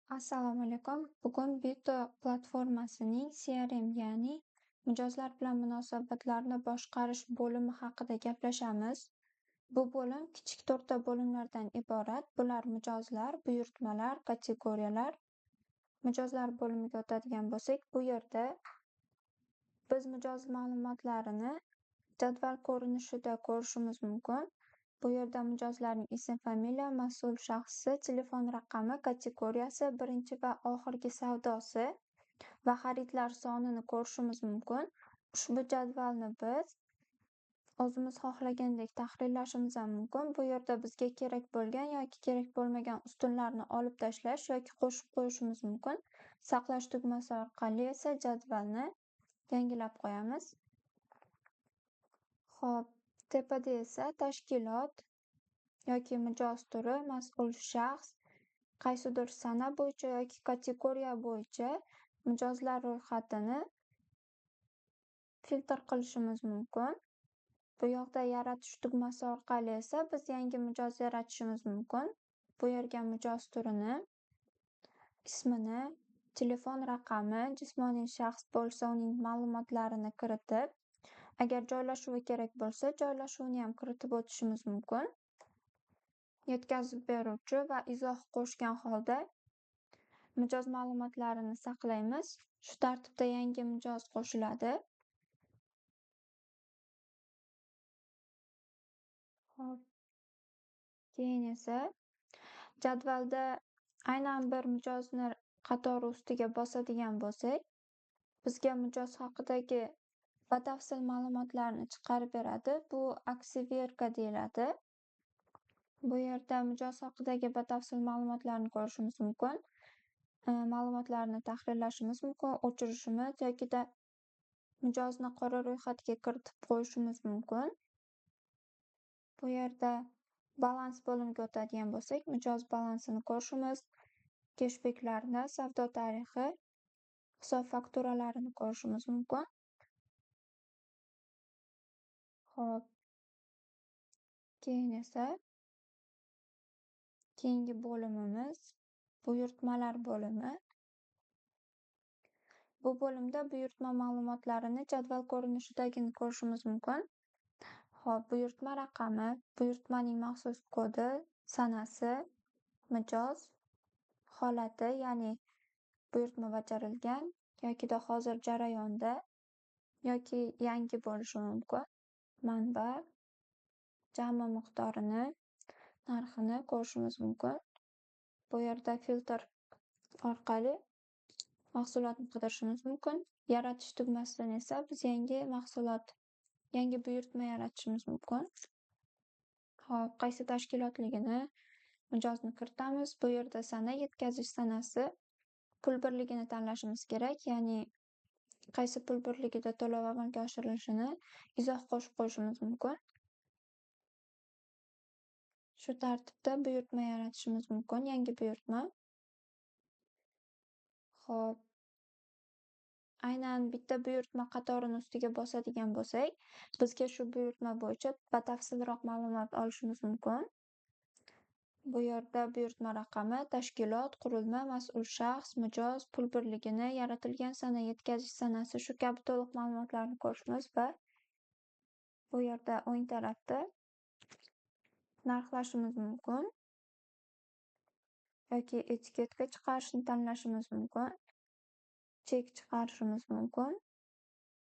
Assalomu alaykum. Bugun Bito platformasining CRM, ya'ni mijozlar bilan munosabatlarni boshqarish bo'limi haqida gaplashamiz. Bu bo'lim kichik to'rtta bo'limlardan iborat. Bular mijozlar, buyurtmalar, kategoriyalar. Mijozlar bo'limiga o'tadigan bo'lsak, bu yerda biz mijoz ma'lumotlarini jadval ko'rinishida ko'rishimiz mumkin. Bu yerda mijozlarning ism, familiya, mas'ul shaxsi, telefon raqami, kategoriyasi, birinchi va oxirgi savdosi va xaridlar sonini ko'rishimiz mumkin. Ushbu jadvalni biz o'zimiz xohlagandek tahrirlashimiz ham mumkin. Bu yerda bizga kerak bo'lgan yoki kerak bo'lmagan ustunlarni olib tashlash yoki qo'shib qo'yishimiz mumkin. Saqlash tugmasi orqali esa jadvalni yangilab qo'yamiz. Xo'p, tepada esa tashkilot yoki mijoz turi, mas'ul shaxs, qaysidir sana bo'yicha yoki kategoriya bo'yicha mijozlar ro'yxatini filtr qilishimiz mumkin. Bu yoqda yaratish tugmasi orqali esa biz yangi mijoz yaratishimiz mumkin. Bu yerga mijoz turini, ismini, telefon raqami, jismoniy shaxs bo'lsa uning ma'lumotlarini kiritib, agar joylashuvi kerak bo'lsa, joylashuvni ham kiritib o'tishimiz mumkin. Yetkazib beruvchi va izoh qo'shgan holda mijoz ma'lumotlarini saqlaymiz. Shu tartibda yangi mijoz qo'shiladi. Xo'p. Keyin esa jadvalda aynan bir mijozni qatori ustiga bosadigan bo'lsak, bizga mijoz haqidagi batafsil ma'lumotlarni chiqarib beradi. Bu aksiverka deyiladi. Bu yerda mijoz haqidagi batafsil ma'lumotlarni ko'rishimiz mumkin. Ma'lumotlarni tahrirlashimiz mumkin, o'chirishimiz yokida mijozni qora ro'yxatga kiritib qo'yishimiz mumkin. Bu yerda balans bo'limiga o'tadigan bo'lsak, mijoz balansini ko'rishimiz, keshbeklarni, savdo tarixi, hisob fakturalarini ko'rishimiz mumkin. Xo'p. Keyin esa keyingi bo'limimiz buyurtmalar bo'limi. Bu bo'limda buyurtma ma'lumotlarini jadval ko'rinishidagini ko'rishimiz mumkin. Xo'p, buyurtma raqami, buyurtmaning maxsus kodi, sanasi, mijoz, holati, ya'ni buyurtma bajarilgan yokida hozir jarayonda yoki yangi bo'lishi mumkin. Manba, jami miqdorini, narxini ko'rishimiz mumkin. Bu yerda filtr orqali mahsulotni qidirishimiz mumkin. Yaratish tugmasidan esa biz yangi mahsulot, yangi buyurtma yaratishimiz mumkin. Xo'p, qaysi tashkilotligini mijozni kiritamiz. Bu yerda sana, yetkazish sanasi, pul birligini tanlashimiz kerak, ya'ni qaysi pul birligida to'lov amalga oshirilishini izoh qo'shib qo'yishimiz mumkin. Shu tartibda buyurtma yaratishimiz mumkin, yangi buyurtma. Xo'p. Aynan bitta buyurtma qatorini ustiga bosadigan bo'lsak, bizga shu buyurtma bo'yicha batafsilroq ma'lumot olishimiz mumkin. Bu yerda buyurtma raqami, tashkilot, qurilma, mas'ul shaxs, mijoz, pul birligini, yaratilgan sana, yetkazish sanasi, shu kabi to'liq ma'lumotlarni ko'rishimiz va bu yerda o'ng tarafda narxlashimiz mumkin yoki etiketka chiqarishni tanlashimiz mumkin, chek chiqarishimiz mumkin.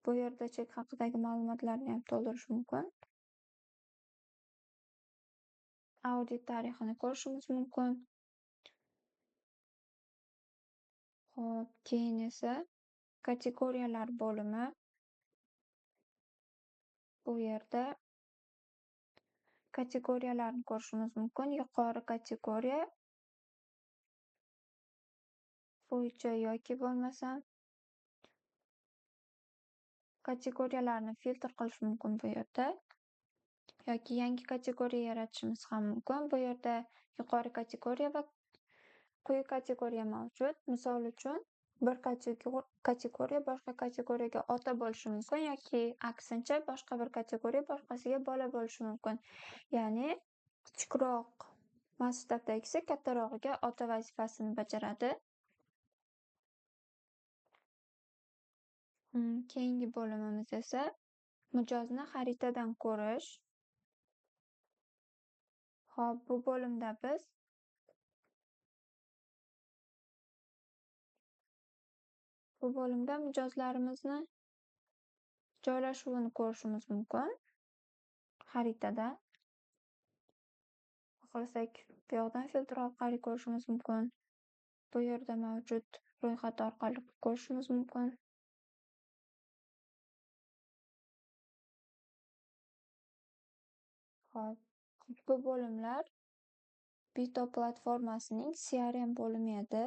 Bu yerda chek haqidagi ma'lumotlarni ham to'ldirish mumkin. Audit tarixini ko'rishimiz mumkin. Xo'p, keyin esa kategoriyalar bo'limi. Bu yerda kategoriyalarni ko'rishimiz mumkin. Yuqori kategoriya bo'yicha yoki bo'lmasam kategoriyalarni filtr qilish mumkin bu yerda. Yoki yangi kategoriya yaratishimiz ham mumkin. Bu yerda yuqori kategoriya va quyi kategoriya mavjud. Misol uchun, bir kategoriya boshqa kategoriyaga ota bo'lishi mumkin yoki aksincha boshqa bir kategoriya boshqasiga bola bo'lishi mumkin. Ya'ni kichikroq masshtabdagisi kattarog'iga ota vazifasini bajaradi. Keyingi bo'limimiz esa mijozni xaritadan ko'rish. Xo'p, bu bo'limda biz mijozlarimizni joylashuvini ko'rishimiz mumkin xaritada. Xohlasak, bu yoqdan filtr orqali ko'rishimiz mumkin. Bu yerda mavjud ro'yxat orqali ko'rishimiz mumkin. Xo'p, bu bo'limlar Bito platformasining CRM bo'limi edi.